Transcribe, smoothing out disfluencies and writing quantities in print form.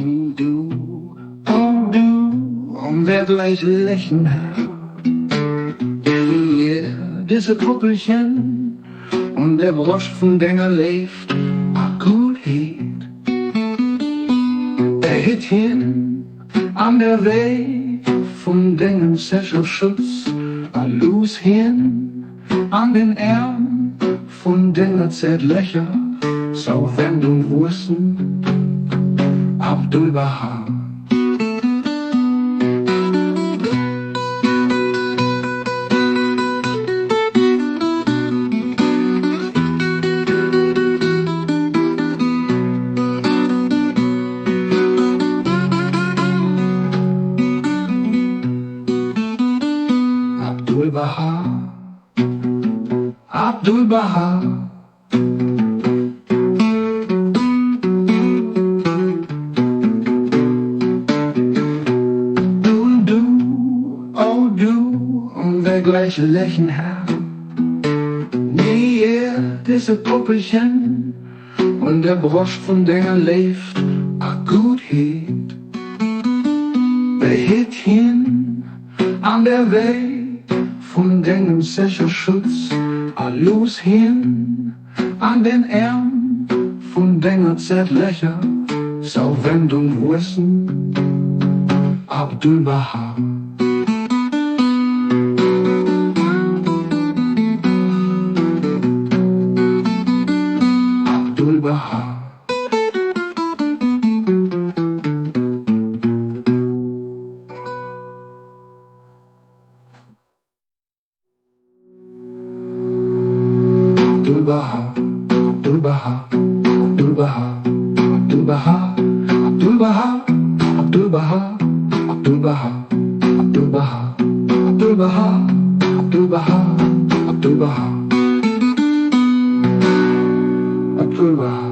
Du, oh du, und wer gleich lächeln Herr. Disse Puppelchen und der Brosch vun denger Léift a Guttheet. Behitt hien an der Wéi vun dengem sécher Schutz a looss hien an den Äerm vun denger zärtlecher Zouwendung wuessen. Abdu'l-Bahá. Abdu'l-Bahá, Abdu'l-Bahá. Du und du, oh du, und wer gleich lächeln Herr. Nee, disse Puppelchen und der Brosch vun denger Léift a Guttheet. Behitt hien an der Wéi vun dengem sécher Schutz a looss hien an den Äerm vun denger zärtlecher Zouwendung wuessen. Abdu'l-Bahá. Abdu'l-Bahá. Abdu'l-Bahá, Abdu'l-Bahá, Abdu'l-Bahá, Abdu'l-Bahá, Abdu'l-Bahá, Abdu'l-Bahá, Abdu'l-Bahá, Abdu'l-Bahá, Abdu'l-Bahá, Abdu'l-Bahá, Abdu'l-Bahá, Abdu'l-Bahá.